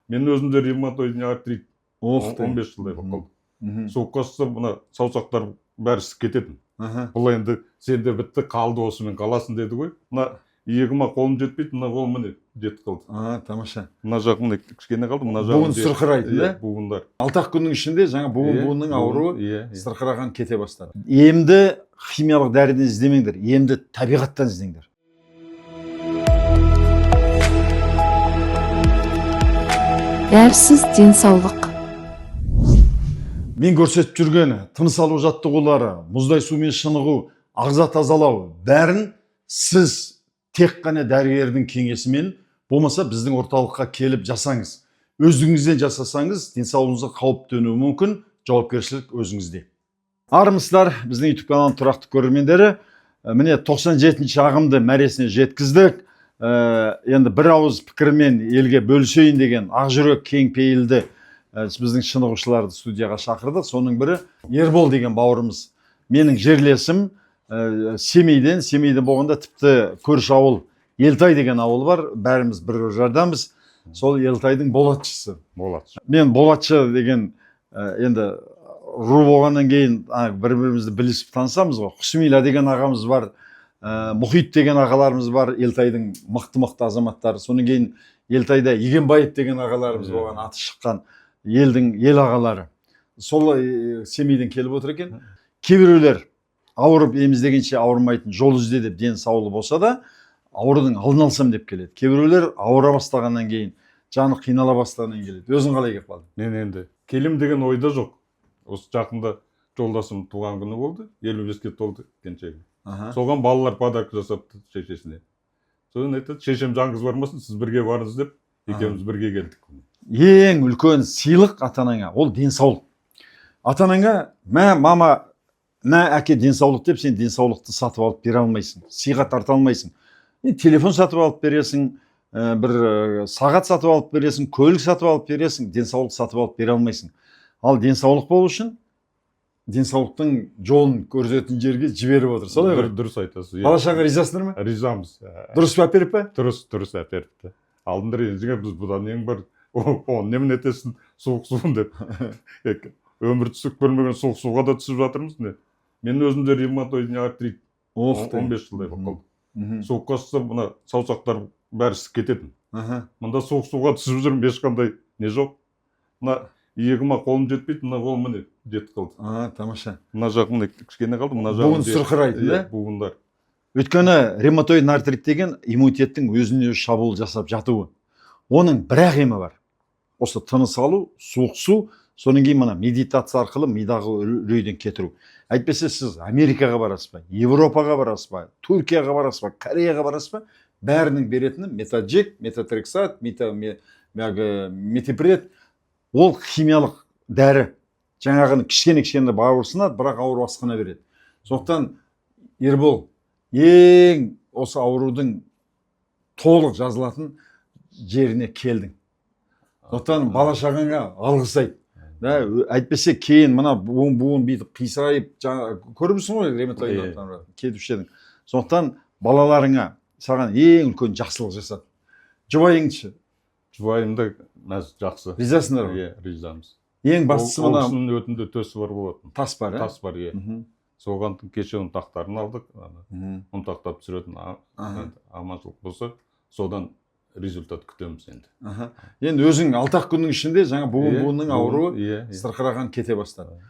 Мен өзімде ревматоидный артрит. Ох ты. 15 жылдай болып қалды. Суыққа түссем, мына саусақтар бәрі ісіп кететін. Бұл енді сенде бітті, қалды, осымен қаласың деді ғой. Мына иегіме қолым жетпейді, мына қолым міне жетіп қалды. А, тамаша. Мына жақ міне кішкене қалды, мына жағы. Буын сырқырайтын, иә, да? Буындар. 6-ақ күннің ішінде жаңа буын Иә, буынның буын, ауруы иә, иә. сырқыраған кете бастады. Емді химиялық дәріден іздемеңдер, емді табиғаттан іздеңдер. Дәрісіз денсаулық. Мен көрсетіп жүрген тыныс алу жаттығулары, мұздай сумен шынығу, ағза тазалау, бәрін сіз тек қана дәрігердің кеңесімен, болмаса біздің орталыққа келіп жасаңыз. Өздігіңізден жасасаңыз, денсаулығыңызға қауіп төнуі мүмкін, жауапкершілік өзіңізде. Армысыздар, біздің YouTube каналының тұрақты көрермендері. Міне 97-ші ағымды мәресіне жеткіздік. Енді бір ауыз пікірмен елге бөлісейін деген ақжүрек, кең пейілді біздің шынығушыларды студияға шақырдық. Соның бірі Ербол деген бауырымыз. Менің жерлесім, Семейден, Семейден болғанда тіпті көрші ауыл Елтай деген ауыл бар. Бәріміз бір жардамыз. Сол Елтайдың болатшысы. Болады. Мен болатшы деген енді ру болғаннан кейін бір бірімізді білісіп танысамыз ғой. Құсмила деген ағамыз бар, Мұхит деген ағаларымыз бар, Елтайдың мықты мықты азаматтары. Содан кейін Елтайда Егенбаев деген ағаларымыз болған, аты шыққан елдің ел ағалары. Сол Семейден келіп отыр екен. Кейбіреулер ауырып ем іздегенше ауырмайтын жол ізде деп, дені саулы болса да аурудың алдын алсам деп келеді. Кейбіреулер ауыра бастағаннан кейін, жаны қинала бастағаннан кейін келеді. Өзің қалай келіп қалдың? Мен енді келем деген ойда жоқ. Осы жақында жолдасым туған күні болды, 55-ке толды келіншегім. Соған балалар подарок жасапты шешесіне. Содан айтады, шешем жалғыз бармасын, сіз бірге барыңыз деп, екеуміз бірге келдік. Ең үлкен сыйлық ата анаңа ол денсаулық. Ата анаңа мә мама, мә әке, денсаулық деп сен денсаулықты сатып алып бере алмайсың, сыйға тарта алмайсың. Енді телефон сатып алып бересің, бір сағат сатып алып бересің, көлік сатып алып бересің, денсаулық сатып алып бере алмайсың. Ал денсаулық болу үшін денсаулықтың жолын көрсететін жерге жіберіп отыр, солай ғой? Дұрыс айтасыз, иә. Бала шаға ризасыңдар ма? Ризамыз. Дұрыс па, әперіп пе? Дұрыс әперіпті. Алдында ренжіген біз, бұдан нең бар, оны немене етесің суық суын деп. Өмір түсіп көрмеген суық суға да түсіп жатырмыз. Не, мен өзімде ревматоидный артрит. Ох ты. 15 жылдай болып қалды. Суыққа түссем, мына саусақтар бәрі ісіп кететін. Мында суық суға түсіп жүрмін, ешқандай не жоқ. Мына иегіме қолым жетпейді, мына қолым міне жетіп қалды. А, тамаша. Мына жақ міне кішкене қалды, мына жағы. Буын сырқырайтын, иә, да? Буындар. Өйткені ревматоидный артрит деген иммунитеттің өзіне өзі шабуыл жасап жатуы. Оның бір ақ емі бар: осы тыныс алу, суық су, содан кейін мына медитация арқылы мидағы үрейден кетіру. Әйтпесе сіз Америкаға барасыз ба, Европаға барасыз ба, Түркияға барасыз ба, Кореяға барасыз ба, бәрінің беретіні метаджек, метотрексат, метипред. Ол химиялық дәрі. Жаңағыны кішкене кішкене бауыр сынады, бірақ ауру асқына береді. Сондықтан, Ербол, ең осы аурудың толық жазылатын жеріне келдің. Сондықтан бала шағаңа алғыс айт да. Әйтпесе кейін мына буын буын бүйтіп қисайып, жаңа көріпсің ғой, ревматоид кетуші едің. Сондықтан балаларыңа, саған ең үлкен жақсылық жасады. Жұбайыңшы? Жұбайым да мәз, жақсы. Ризасыңдар ғой? Иә, ризамыз. Ең бастысы Ол мына кісінің өтінде төсі бар болатын. Тас бар, ә? Тас бар, иә. Соған кеше ұнтақтарын алдық ана, ұнтақтап түсіретін. Енді аманшылық болса, содан результат күтеміз енді. Аха. Енді өзің 6-ақ күннің ішінде жаңа буын Иә, буынның буын, ауруы иә, иә. сырқыраған кете бастады.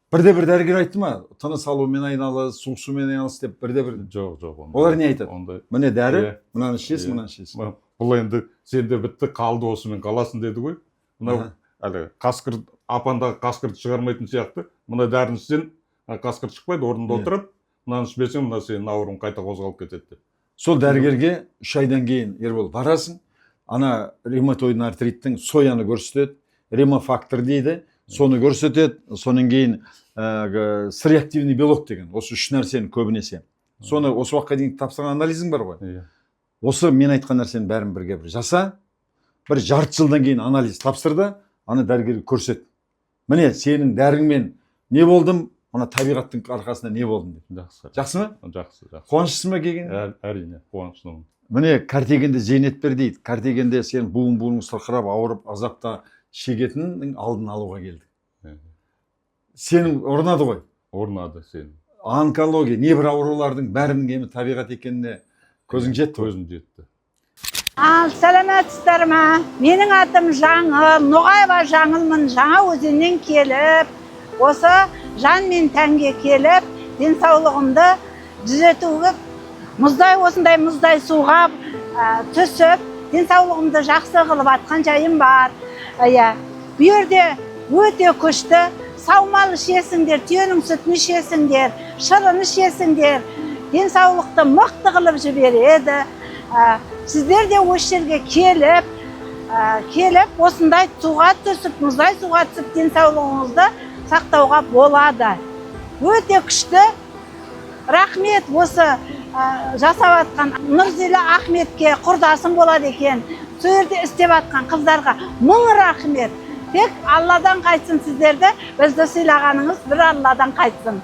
Бірде бір дәрігер айтты ма, тыныс алумен айналыс, суық сумен айналыс деп, бірде бір? Жоқ, ондай. Олар не айтады? Ондай. Міне дәрі, Иә. мынаны ішесің, Иә. мынаны ішесің. Бұл енді сенде бітті, қалды, осымен қаласың деді ғой. Мынау әлі қасқыр апандағы қасқырды шығармайтын сияқты, мына дәріні ішсең, қасқыр шықпайды, орнында отырады, мынаны ішпесең, мына сенің ауруың қайта қозғалып кетеді деп. Сол дәрігерге 3 айдан кейін, Ербол, барасың. Ана ревматоидный артриттің сояны көрсетеді, ремофактор дейді, соны көрсетеді. Содан кейін С реактивный белок деген осы үш нәрсені көбінесе. Соны осы уақытқа дейін тапсырған анализің бар ғой? Иә. Осы мен айтқан нәрсенің бәрін бірге бір жаса, бір жарты жылдан кейін анализ тапсыр да, ана дәрігерге көрсет: міне, сенің дәріңмен не болдым, мына табиғаттың арқасында не болдым деп. Жақсы. Жақсы ма? Жақсы, жақсы. Қуаныштысың ба келгенге? Әрине, қуаныштымын. Міне, кәртейгенде зейнет бер дейді. Кәртейгенде сен буын буының сырқырап, ауырып, азапта шегетіннің алдын алуға келдік. Сенің орнады ғой. Орнады сен. Онкология, небір аурулардың бәрінің емі табиғат екеніне көзің жетті ғой. Көзім жетті. Ал, сәлеметсіздер ме? Менің атым Жаңыл, Ноғаева Жаңылмын. Жаңа Өзеннен келіп, осы жан мен тәнге келіп, денсаулығымды түзетуге, мұздай, осындай мұздай суға түсіп, денсаулығымды жақсы қылып атқан жайым бар. Иә, бұл жерде өте күшті саумал ішесіңдер, түйенің сүтін ішесіңдер, шырын ішесіңдер, денсаулықты мықты қылып жібереді. Сіздер де осы жерге келіп, осындай суға түсіп, мұздай суға түсіп, денсаулығыңызды сақтауға болады. Өте күшті. Рахмет осы жасап жатқан Нұрзила Ахметке, құрдасым болады екен. Сол жерде істеп жатқан қыздарға мың рахмет. Тек Алладан қайтсын сіздерді, бізді сыйлағаныңыз бір Алладан қайтсын.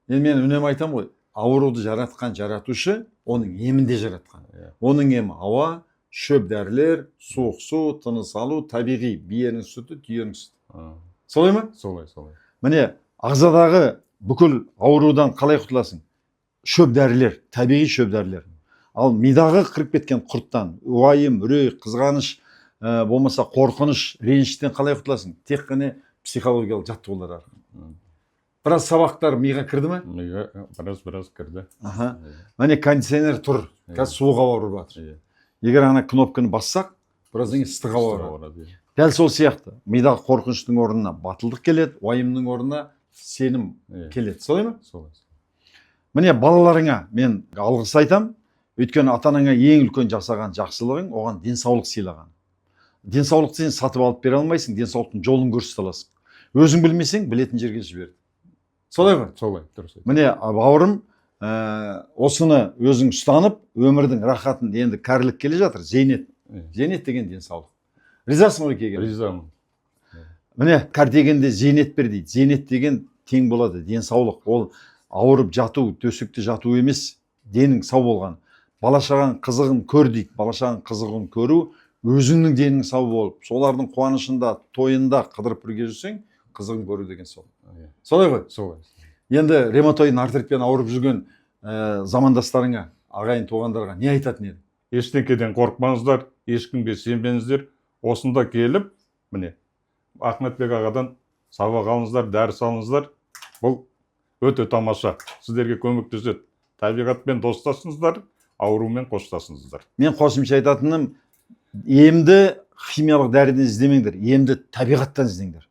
Енді мен үнемі айтамын ғой, ауруды жаратқан жаратушы оның емін де жаратқан. Иә. Оның емі ауа, шөп дәрілер, суық су, тыныс алу, табиғи биенің сүті, түйенің сүті. Солай ма? Солай, солай. Міне, ағзадағы бүкіл аурудан қалай құтыласың? Шөп дәрілер, табиғи шөп дәрілер. Ал мидағы кіріп кеткен құрттан, уайым, үрей, қызғаныш, болмаса қорқыныш, реніштен қалай құтыласың? Тек қана психологиялық жаттығулар арқылы. Біраз сабақтар миға кірді ме? Миға біраз кірді. Аха. Міне, кондиционер тұр. Қазір суық ауа ұрып жатыр. Егер ана кнопканы бассақ, біраздан кейін ыстық ауа ұрады. Ұрады, иә. Дәл сол сияқты мидағы қорқыныштың орнына батылдық келеді, уайымның орнына сенім келеді. Солай ма? Солай. Міне, балаларыңа мен алғыс айтам. Өйткені ата анаңа ең үлкен жасаған жақсылығың оған денсаулық сыйлаған. Денсаулықты сен сатып алып бере алмайсың, денсаулықтың жолын көрсете аласың. Өзің білмесең, білетін жерге жібер. Солай ғой? Солай, дұрыс. Міне, бауырым, осыны өзің ұстанып, өмірдің рахатын, енді кәрілік келе жатыр, зейнет. Зейнет деген денсаулық. Ризасың ғой келген? Ризамын. Міне, кәртейгенде зейнет бер дейді. Зейнет деген тең болады, денсаулық. Ол ауырып жату, төсекте жату емес, денің сау болған. Бала шағаң қызығын көр дейді. Бала шағаң қызығын көру, өзіңнің денің сау болып, солардың қуанышында, тойында қыдырып бірге жүрсең, қызығын көру деген сол. Солай ғой? Солай. Енді ревматоид артритпен ауырып жүрген замандастарыңа, ағайын туғандарға не айтатын едің? Ештеңеден қорықпаңыздар, ешкімге сенбеңіздер. Осында келіп, міне, Ахметбек ағадан сабақ алыңыздар, дәріс алыңыздар. Бұл өте тамаша. Сіздерге көмектеседі. Табиғатпен достасыңыздар, аурумен қоштасыңыздар. Мен қосымша айтатыным, емді химиялық дәріден іздемеңдер, емді табиғаттан іздеңдер.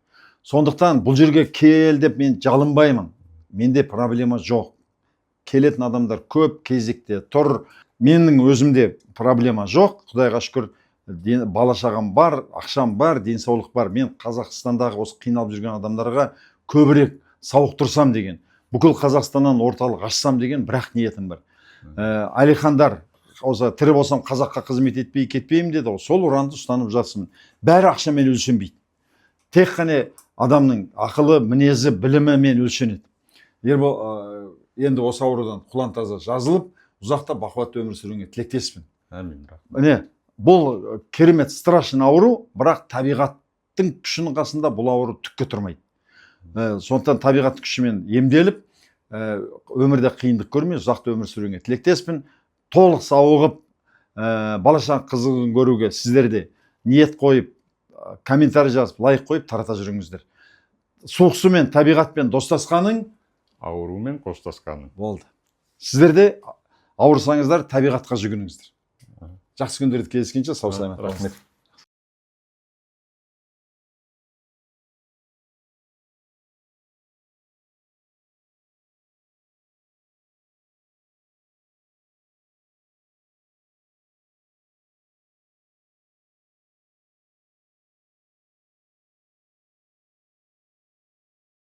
Сондықтан бұл жерге кел деп мен жалынбаймын. Менде проблема жоқ. Келетін адамдар көп, кезекте тұр. Менің өзімде проблема жоқ. Құдайға шүкір, бала шағам бар, ақшам бар, денсаулық бар. Мен Қазақстандағы осы қиналып жүрген адамдарға көбірек сауықтырсам деген, бүкіл Қазақстаннан орталық ашсам деген бірақ ниетім бар. Әлихандар осы тірі болсам қазаққа қызмет етпей кетпеймін деді ғой. Сол ұранды ұстанып жатсың. Бәрі ақшамен өлшенбейді. Тек қана адамның ақылы, мінезі, білімімен өлшенеді. Ербол, енді осы аурудан құлан таза жазылып, ұзақта бақуатты өмір сүруіңе тілектеспін. Әмин, рахмет. Міне, бұл керемет страшный ауру, бірақ табиғаттың күшінің қасында бұл ауру түкке тұрмайды. Сондықтан табиғаттың күшімен емделіп, өмірде қиындық көрмей, ұзақты өмір сүруіңе тілектеспін. Толық сауығып, бала шаға қызығын көруге сіздер де ниет қойып, комментарий жазып, лайк қойып тарата жүріңіздер. Суық сумен, табиғатпен достасқаның аурумен қоштасқаның болды. Сіздер де ауырсаңыздар табиғатқа жүгініңіздер. Жақсы күндерді кездескенше сау саламат. Рахмет.